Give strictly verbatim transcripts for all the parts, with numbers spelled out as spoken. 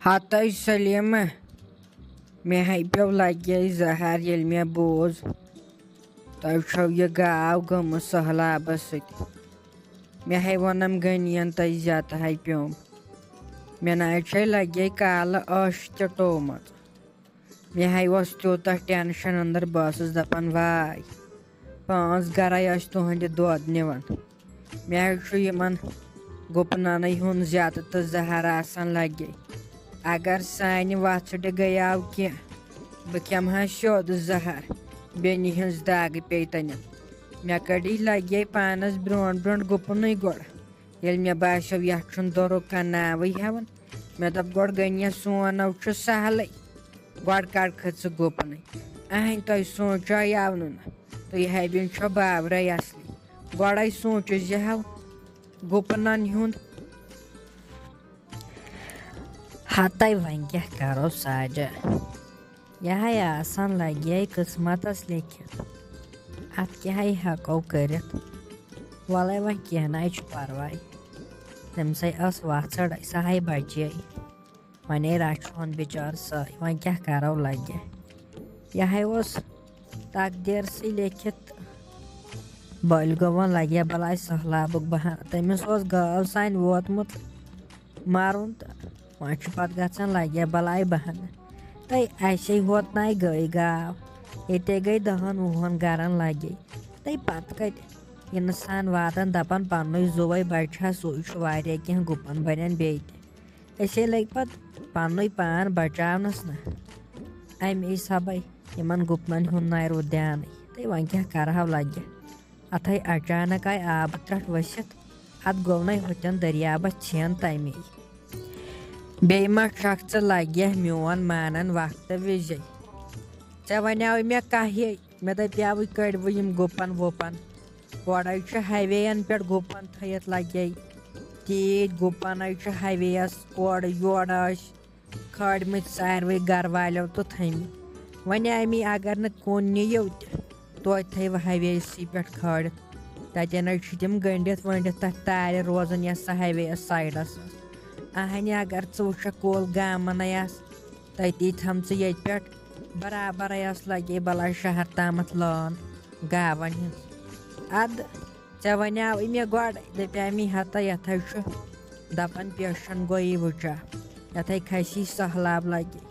ہتَے سلیمہ، مےٚ ہے پیوٚو لگے زہر ییٚلہِ مےٚ بوٗز تۄہہِ چھو یہِ گاو گٔمٕژ سٔہلابس سۭتۍ۔ مےٚ ہے ووٚنم غنیَن تۄہہِ زیادٕ ہے پیوٚم۔ مےٚ نہ حظ چھے لگے کالہٕ ٲش تہِ ٹومٕژ۔ مےٚ ہے اوس تیوٗتاہ ٹینشن أنٛدر، بہٕ ٲسٕس دپان واے۔ پانٛژھ گرے ٲسۍ تُہنٛدِ دۄد نِوان۔ مےٚ حظ چھُ یِمن گُپننٕے ہُنٛد زیادٕ تہٕ زہر آسان لگے۔ اگر سانہِ وژھڑِ گٔیاو کینٛہہ، بہٕ کھٮ۪مہٕ ہا سیوٚد زہر، بیٚنہِ ہٕنٛز دگ پیٚیہِ تَنٮ۪ن۔ مےٚ کٔڈٕے لگے پانس برونٛٹھ برونٛٹھ گُپنٕے گۄڈٕ۔ ییٚلہِ مےٚ باسیو یتھ چھُنہٕ دۄرُک کانٛہہ ناوٕے ہٮ۪وان، مےٚ دوٚپ گۄڈٕ غنیہ سونو چھُ سہلٕے، گۄڈٕ کڑکھٕ ژٕ گُپنٕے۔ اہنۍ تۄہہِ سونٛچایاونہٕ نہٕ، تُہۍ ہیبِن چھو باورے اصلی۔ گۄڈے سونٛچِو زِ ہو گُپنن ہُنٛد۔ ہتے وۄنۍ کیٛاہ کرو ساجہ؟ یہِ ہے آسان لگے قٕسمتس لیکھِتھ، اتھ کیٛاہ ہے ہٮ۪کو کٔرِتھ؟ وَلَے وۄنۍ کینٛہہ نَے چھُ پرواے۔ تٔمِسَے ٲس وَژھٕڑ، سۄ ہے بچے۔ وۄنۍ ہے رَچھون بِچارٕ سۄے، وۄنۍ کیٛاہ کَرو لَگہِ۔ یہِ ہے اوس تقدیٖرسٕے لیکھِتھ۔ بٔلۍ گوٚو وۄنۍ لَگہِ بَلاے سٔہلابُک بَہانہٕ۔ تٔمِس اوس گٲو سانہِ ووتمُت مَرُن تہٕ وۄنۍ چھُ پَتہٕ گژھان لَگہِ بَلاے بَہانہٕ۔ تہٕ اَسے ہوت نَے گٔے گاو، ییٚتے گٔے دَہَن وُہَن گَرَن لَگے۔ تہٕ پَتہٕ کَتہِ اِنسان واتان دَپان پَننُے زُوَے بَچہِ ہا، سُے چھُ واریاہ کینٛہہ گُپَن بَنن بیٚیہِ تہِ۔ أسے لٔگۍ پَتہٕ پَننُے پان بَچاونَس نہ۔ اَمے سبَے یِمَن گُپنَن ہُنٛد نَے روٗد دیانٕے۔ تہٕ وۄنۍ کیٛاہ کَرٕہاو لَگہِ؟ اَتھَے اچانک آے آبہٕ ترٛٹھ ؤسِتھ، اَتھ گوٚو نَے ہوٚتٮ۪ن دٔریابَس چھین تَمے۔ بیٚیہِ ما چھَکھ ژٕ لَگہِ میون مانَن وقتہٕ وِزے؟ ژےٚ وَنیٛاوُے مےٚ کاہے، مےٚ دَپیٛاوُے کٔڑۍ وۄنۍ یِم گُپَن وُپَن۔ اورَے چھِ ہاے وییَن پٮ۪ٹھ گُپَن تھٲیِتھ لَگے۔ تیٖتۍ گُپَن حظ چھِ ہاے وییَس اورٕ یورٕ ٲسۍ کھٲلمٕتۍ ساروٕے گَرٕ والیو تہٕ تھٲیمٕتۍ۔ وۄنۍ اَمی اگر نہٕ کُن نِیِو تہِ، توتہِ تھٲیِو ہاے وییَسٕے پٮ۪ٹھ کھٲلِتھ۔ تَتٮ۪ن حظ چھِ تِم گٔنٛڈِتھ ؤنٛڈِتھ تَتھ تارِ روزان یَس سۄ ہاے وییَس سایڈَس ٲس۔ اَہَنہِ اگر ژٕ وٕچھَکھ کول گامَنَے آسہٕ تٔتی تھٲمژٕ ییٚتہِ پٮ۪ٹھ، برابرَے ٲس لَگے بَلاے شہر تامَتھ لٲن گاوَن ہِنٛز۔ اَدٕ ژےٚ وَنیٛاوُے مےٚ گۄڈَے، دَپیٛاے مےٚ ہَتا یَتھ حظ چھُ دَپان پیشَن گویی وٕچھا، یَتھ ہے کھسی سٔہلاب لَگہِ۔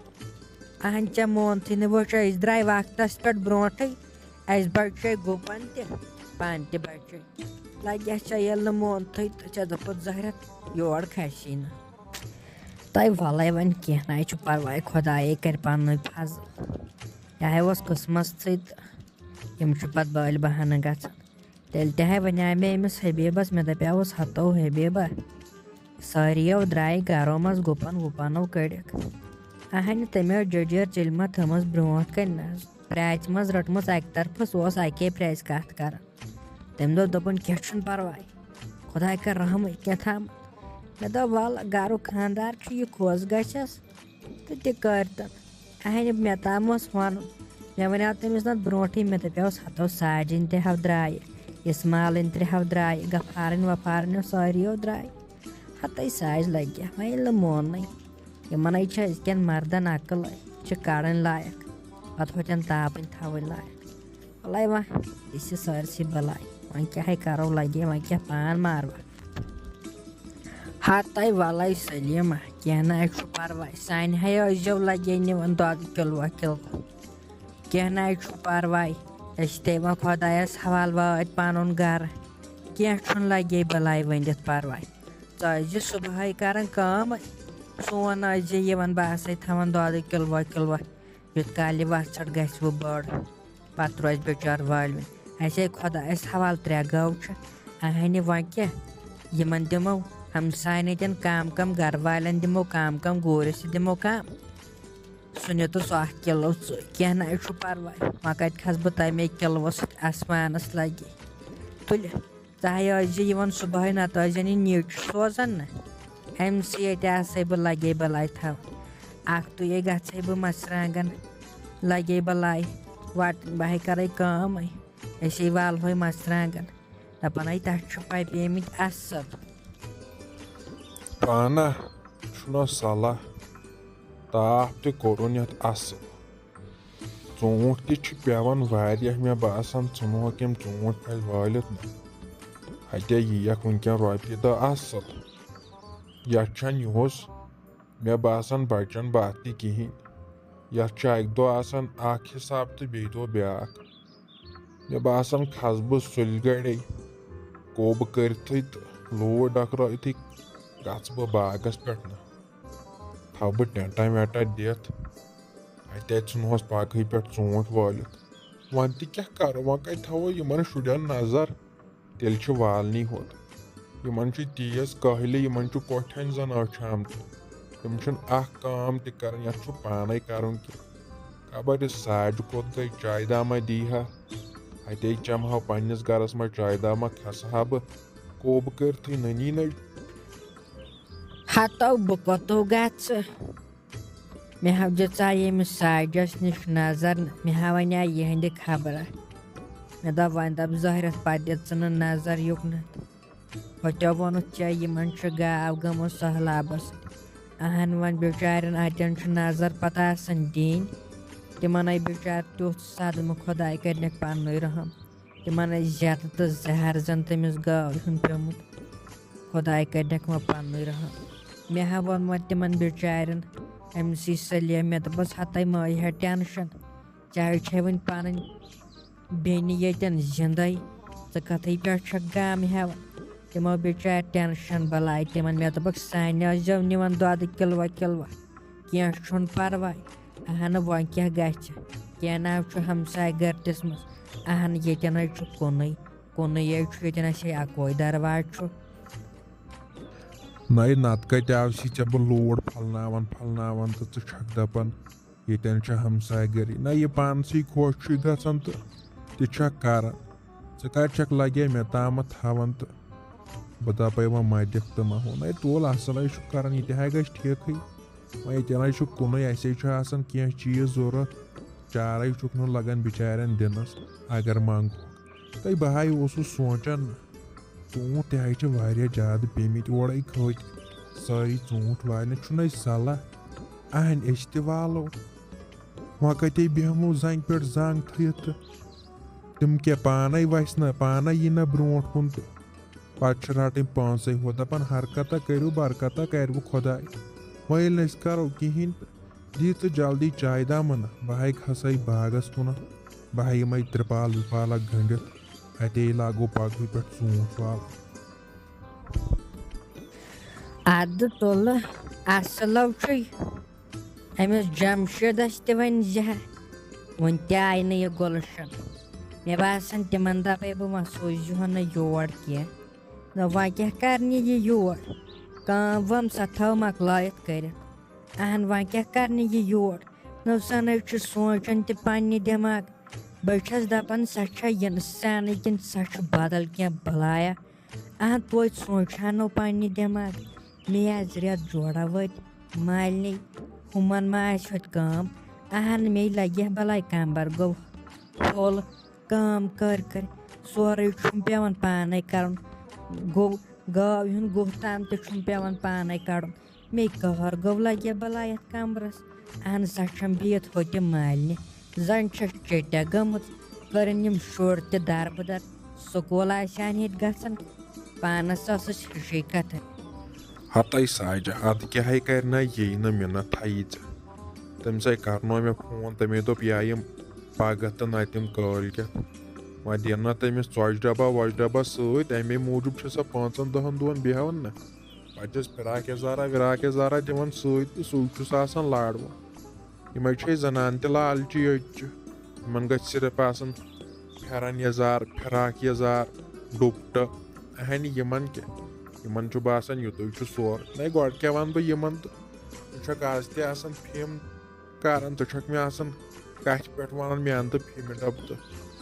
اَہَن ژےٚ مونتھٕے نہٕ وٕچھا، أسۍ درٛاے وقتَس پٮ۪ٹھ برونٛٹھٕے، اَسہِ بَچے گُپَن تہِ، پانہٕ تہِ بَچے۔ لَگہِ اَسہِ ژےٚ ییٚلہِ نہٕ مونتھٕے تہٕ ژےٚ دوٚپُتھ زہرٮ۪تھ یور کھسی نہٕ۔ تۄہہِ وَلَے وۄنۍ کینٛہہ نَے چھُ پَرواے، خۄدایے کَرِ پَنُن فضل۔ یہِ ہے اوس قٕسمَتسٕے تہٕ یِم چھِ پَتہٕ بٲلۍ بَہانہٕ گژھان۔ تیٚلہِ تہِ ہے وَنیٛاے مےٚ أمِس حبیٖبَس، مےٚ دَپیٛاوُس ہَتو حبیٖبہ، سٲریو درٛایہِ گَرو منٛز گُپَن وُپَنو کٔڑِکھ۔ اَہَنہِ تٔمۍ ٲس جٔجیٖر چِلمہ تھٲومٕژ برٛونٛٹھ کَنہِ نَس، پرٛاژِ منٛز رٔٹمٕژ اَکہِ طرفہٕ، سُہ اوس اَکے پرٛاژِ کَتھ کَران۔ تٔمۍ دوٚپ، دوٚپُن، "کینٛہہ چھُنہٕ پَرواے، خۄداے کَرِ رحمٕے کینٛہہ تام۔" مےٚ دوٚپ، "وَلہٕ، گَرُک خانٛدار چھُ، یہِ خۄش گژھٮ۪س تہٕ تہِ کٔرۍتَن۔" اَہَنہِ مےٚ تام اوس وَنُن۔ مےٚ وَنیٛاو تٔمِس نَتہٕ برونٛٹھٕے، مےٚ دَپیٛاوُس، "ہَتو ساجِنۍ تہِ ہَو درٛایہِ، اِسمالٕنۍ تہِ ہَو درٛایہِ، غفارٕنۍ وفارٕنۍ سٲریو درٛایہِ۔ ہَتَے ساجہِ لَگہِ، وۄنۍ ییٚلہِ نہٕ موننٕے۔ یِمَنَے چھِ أزکٮ۪ن مَردَن عقل، چھِ کَڑٕنۍ لایق، پَتہٕ ہوٚتٮ۪ن تاپٕنۍ تھاوٕنۍ لایق۔" وَلَے وۄنۍ، یہِ چھِ سٲرسٕے بَلاے۔ وۄنۍ کیٛاہ ہے کَرو، لَگے وۄنۍ کیٛاہ پان ماروا؟ ہَتَے وَلَے سلیٖمہ، کینٛہہ نہ حظ چھُ پَرواے، سانہِ ہے ٲسۍزیو لَگے نِوان دۄدٕ کِلوٗ کِلوٗ۔ کینٛہہ نہ حظ چھُ پَرواے، أسۍ چھِ تیٚلہِ وۄنۍ خۄدایَس حوالہٕ وٲتۍ پَنُن گَرٕ۔ کینٛہہ چھُنہٕ، لَگے بَلاے ؤنِتھ پَرواے۔ ژٕ ٲسۍزِ صُبحٲے کَران کٲم، سون ٲسۍزِ یِوان، بہٕ آسَے تھاوان دۄدٕ کِلوٗ کِلوٗ۔ یوٚت کالہِ یہِ وَژھڑ گژھِ وۄنۍ بٔڑ، پَتہٕ روزِ بِچار وٲلوِنۍ۔ اَسے خۄدایَس حوالہٕ ترٛےٚ گٲو چھِ، اَہَنہِ وۄنۍ کیٛاہ؟ یِمَن دِمو، ہمساینہِ دِن کَم کَم، گَرٕ والٮ۪ن دِمو کَم کَم، گوٗرِس تہِ دِمو کَم۔ سُہ نیوٗ تہٕ سُہ اَکھ کِلوٗ ژٕ، کینٛہہ نہ حظ چھُ پَرواے، وۄنۍ کَتہِ کھَسہٕ بہٕ تَمے کِلوَس سۭتۍ آسمانَس لَگہِ تُلہِ۔ ژٕ ہے ٲسۍزِ یِوان صُبحٲے، نَتہٕ ٲسۍزٮ۪ن یہِ نیٚچ سوزان نہ۔ أمۍ سٕے ییٚتہِ آسَے بہٕ، لَگے بَلاے تھاوان۔ اَکھ تُیے گژھَے بہٕ مَرژٕوانٛگَن، لَگے بَلاے وَٹٕنۍ، بہٕ ہے کَرَے کٲمٕے۔ أسے والہوے مَرژٕوانٛگَن۔ دَپان ہے تَتھ چھُ پَپیمٕتۍ اَصٕل۔ پانہ چھُنہ صلاح تاپھ تہِ کوٚرُن یَتھ اَصٕل۔ ژوٗنٛٹھۍ تہِ چھِ پٮ۪وان واریاہ، مےٚ باسان، ژھٕنہوکھ یِم ژوٗنٛٹھۍ پھلۍ وٲلِتھ نہ۔ اَتے یِیَکھ وٕنکٮ۪ن رۄپیہِ دَہ اَصٕل۔ یَتھ چھَنہٕ یِہُس، مےٚ باسان، بَچَن بَتھ تہِ کِہیٖنۍ۔ یَتھ چھُ اَکہِ دۄہ آسان اَکھ حِساب تہٕ بیٚیہِ دۄہ بیٛاکھ۔ مےٚ باسان، کھسہٕ بہٕ سُلہِ گَرے، کوٚب کٔرِتھٕے تہٕ لوٗر ڈکرٲوتھٕے گژھٕ بہٕ باغس پٮ۪ٹھ نہ۔ تھاوٕ بہٕ ٹٮ۪نٹا وٮ۪نٹا دِتھ، اَتہِ اَتہِ ژھٕنہوس پگہٕے پٮ۪ٹھ ژوٗنٛٹھۍ وٲلِتھ۔ وۄنۍ تہِ کیٛاہ کرو، وۄنۍ کَتہِ تھاوو یِمن شُرٮ۪ن نظر؟ تیٚلہِ چھِ والنٕے ہوت۔ یِمن چھُ تیز کٲہلہِ، یِمن چھُ کۄٹھٮ۪ن زن أچھ آمژٕ۔ یِم چھِنہٕ اکھ کٲم تہِ کران، یَتھ چھُ پانے کرُن کینٛہہ۔ خبر یہِ ساجہِ کوٚت گٔے، چایہِ دامہ دی ہا۔ اَتے چَمہٕ ہا پننِس گرس منٛز چایہِ دامہ، کھسہٕ ہا بہٕ کوٚب کٔرتھٕے نٔنی نٔنۍ۔ ہتو بہٕ کوٚتو گژھٕ؟ مےٚ ہا دِژاے ییٚمِس ساجس نِش نظر، مےٚ ہا ونے یِہنٛدِ خبرہ۔ مےٚ دوٚپ، وۄنۍ دَپ زہرس، پتہٕ دِژٕنہٕ نظر یُکنتھ۔ ہوٚتیو ووٚنُتھ ژےٚ، یِمن چھُ گاو گٔمٕژ سہلابس سۭتۍ۔ اہن، وۄنۍ بِچارٮ۪ن اَتٮ۪ن چھُ نظر پتہٕ آسان دِنۍ۔ تِمن آیہِ بِچار تیُتھ صدمہٕ، خۄداے کٔرِنکھ پننُے رحم۔ تِمن ٲسۍ زیتہٕ تہٕ زہر زن تٔمِس گاوِ ہُنٛد پیومُت۔ خۄداے کٔرِنکھ وۄنۍ پننُے رحم۔ مےٚ ہا ووٚن وۄنۍ تِمن بِچارٮ۪ن، أمِسٕے سلیمہ، مےٚ دوٚپُس، ہتے مہ ہےٚ ٹینشن، چاہے چھے وۄنۍ پنٕنۍ بیٚنہِ ییٚتٮ۪ن زِندَے، ژٕ کَتھٕے پٮ۪ٹھ چھَکھ غم ہٮ۪وان؟ تِمو بِچارِ ٹٮ۪نشَن بَلاے تِمَن۔ مےٚ دوٚپُکھ، سانہِ ٲسۍزیو نِوان دۄدٕ کِلوہ کِلوہ، کینٛہہ چھُنہٕ پَرواے۔ اَہَنہٕ، وۄنۍ کیٛاہ گژھِ؟ کینٛہہ نہ چھُ ہمسایہِ گَرٕ دِژمٕژ۔ اَہَنہٕ، ییٚتٮ۪ن حظ چھُ کُنُے، کُنُے حظ چھُ ییٚتٮ۪ن، اَسے اَکوے دَرواز چھُ۔ نَے، نَتہٕ کَتہِ آو سی ژےٚ بہٕ لوڈ پھَلناوان پھَلناوان تہٕ ژٕ چھَکھ دَپان، ییٚتٮ۪ن چھِ ہمسایہِ گٔری۔ نہ، یہِ پانسٕے خۄش چھُے گژھان تہٕ تہِ چھا کران۔ ژٕ کَتہِ چھَکھ لگے مےٚ تامَتھ تھاوان تہٕ بہٕ دَپَے وۄنۍ مَہ دِکھ تہٕ مَہ ہُہ۔ نَے، تُل، اَصٕل ہے چھُکھ کران، یہِ تہِ ہا گژھِ ٹھیٖکھٕے۔ وۄنۍ ییٚتٮ۪ن ہے چھُ کُنُے، اَسے چھُ آسان کینٛہہ چیٖز ضوٚرَتھ، چارَے چھُکھ نہٕ لگان بِچارٮ۪ن دِنَس، اگر منٛگہوکھ۔ تہٕ بہٕ ہاے اوسُس سونٛچان، ژوٗنٛٹھۍ تہِ ہاے چھِ واریاہ زیادٕ پیٚمٕتۍ، اورَے کھٔتۍ سٲری ژوٗنٛٹھۍ والنہِ، چھُنَے صلاح۔ اہنۍ أسۍ تہِ والو۔ وۄنۍ کَتے بیٚہمو زنٛگہِ پٮ۪ٹھ زنٛگ تھٲیِتھ تہٕ تِم کیٛاہ پانَے وَسہِ نہ، پانَے یی نہ برٛونٛٹھ کُن تہٕ پَتہٕ چھِ رَٹٕنۍ پانسٕے ہوت۔ دَپان، حرکتہ کٔرِو برکتہ کَرِ وۄنۍ خۄداے۔ وۄنۍ ییٚلہِ نہٕ أسۍ کَرو کِہیٖنۍ تہٕ دِ ژٕ جلدی چایہِ دامہ نہ، بہٕ ہاے کھسَے باغَس کُنَتھ، بہٕ ہاے یِمَے ترپال وِپال اَکھ گٔنٛڈِتھ، اَتے لاگو پَگہٕے پٮ۪ٹھ ژوٗنٛٹھۍ والُن۔ اَدٕ تُلہٕ، اَصٕلو چھُے۔ أمِس جمشیٖدَس تہِ وۄنۍ زِ ہا، وۄنۍ تہِ آیہِ نہٕ یہِ گُلشن۔ مےٚ باسان، تِمن دَپَے بہٕ، وۄنۍ سوٗزِہون نہٕ یور کینٛہہ۔ نہ، وۄنۍ کیٛاہ کرنہِ یہِ یور؟ کٲم وٲم سۄ تھٲو مۄکلٲیِتھ کٔرِتھ۔ اہن، وۄنۍ کیٛاہ کرنہِ یہِ یور؟ نہ، سۄ نَے چھِ سونٛچان تہِ پننہِ دٮ۪ماغ۔ بہٕ چھَس دَپان، سۄ چھےٚ اِنسانٕے کِنہٕ سۄ چھِ بدل کینٛہہ بلایا؟ اہن، توتہِ سونٛچہٕ ہا نہٕ پننہِ دٮ۪ماغ۔ مےٚ آسہٕ رٮ۪تھ جوڑا وٲتۍ مالنہِ، ہُمن ما آسہِ ہوٚتہِ کٲم؟ اہن، مے لگہِ ہا بلاے کمبر گوٚو پھوٚل۔ کٲم کٔر کٔر سورُے چھُم پٮ۪وان پانے کرُن۔ گوٚو گٲو ہُنٛد گُہہ تام تہِ چھُم پٮ۪وان پانے کڑُن۔ مے قہر گوٚو لگہِ ہا بلاے یتھ کمبرس۔ اہن سا چھم بِہِتھ ہوٚتہِ مالنہِ۔ زن چھَس چٹیا گٔمٕژ۔ کٔرٕن یِم شُرۍ تہِ دربٕدر۔ سکوٗل آسہِ ہن ییٚتہِ گژھان۔ پانس ٲسٕس ہِشٕے کتھا۔ ہتے ساجہ، ادٕ کیٛاہ ہے کرِ نہ، یی نہٕ مِنت تھایی ژےٚ۔ تٔمِس ہے کرنو مےٚ فون، تٔمۍ دوٚپ یا یِم پگاہ تہٕ نتہٕ یِم کٲلۍ کٮ۪تھ۔ وۄنۍ دِن نہ تٔمِس ژۄچہِ ڈبہ وۄچہِ ڈبہ سۭتۍ، امے موٗجوٗب چھِ سۄ پانٛژن دہن دۄہن بیٚہوان نہ۔ پتہٕ چھِس فراک یزارا وراک یزارا دِوان سۭتۍ تہٕ سُے چھُس آسان لارٕ وول۔ یِمے چھِ أسۍ زنان تہِ لالچی أتۍ چھِ۔ یِمن گژھِ صرف آسُن پھٮ۪رن یزار، فراک یزار، ڈُپٹہٕ۔ اہنہِ یِمن کیٛاہ؟ یِمن چھُ باسان یُتُے چھُ سورُے۔ نَے گۄڈٕ کیٛاہ وَنہٕ بہٕ یِمن تہٕ؟ ژٕ چھَکھ آز تہِ آسان فِم کران، ژٕ چھَکھ مےٚ آسان کَتھِ پٮ۪ٹھ وَنان، مےٚ اَن تہٕ فِمہِ ڈَبہٕ تہٕ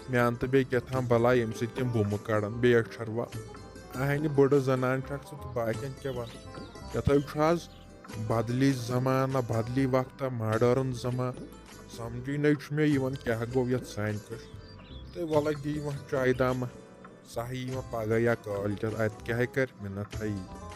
مےٚ اَن تہٕ بیٚیہِ کیٛاہ تام بَلاے، ییٚمہِ سۭتۍ تِم بُمہٕ کَڑان، بیٚیہِ اَچھَر وال۔ اہنہِ بٔڑٕ زنان چھَکھ ژٕ تہٕ باقیَن کیٛاہ وَنہٕ؟ یَتھ حظ چھُ آز بدلی زمانہ، بدلی وقتہ، ماڈرن زمانہ۔ سمجھے نَے چھُ مےٚ یِوان کیٛاہ گوٚو یَتھ سانہِ کٔشیٖرِ۔ تہٕ وَلہٕ دِیِو وۄنۍ چایہِ دامہ، سۄ ہا یی وۄنۍ پگاہ یا کٲلۍ کٮ۪تھ، اَتہِ کیٛاہ ہے کَرِ مِنت ہا یی۔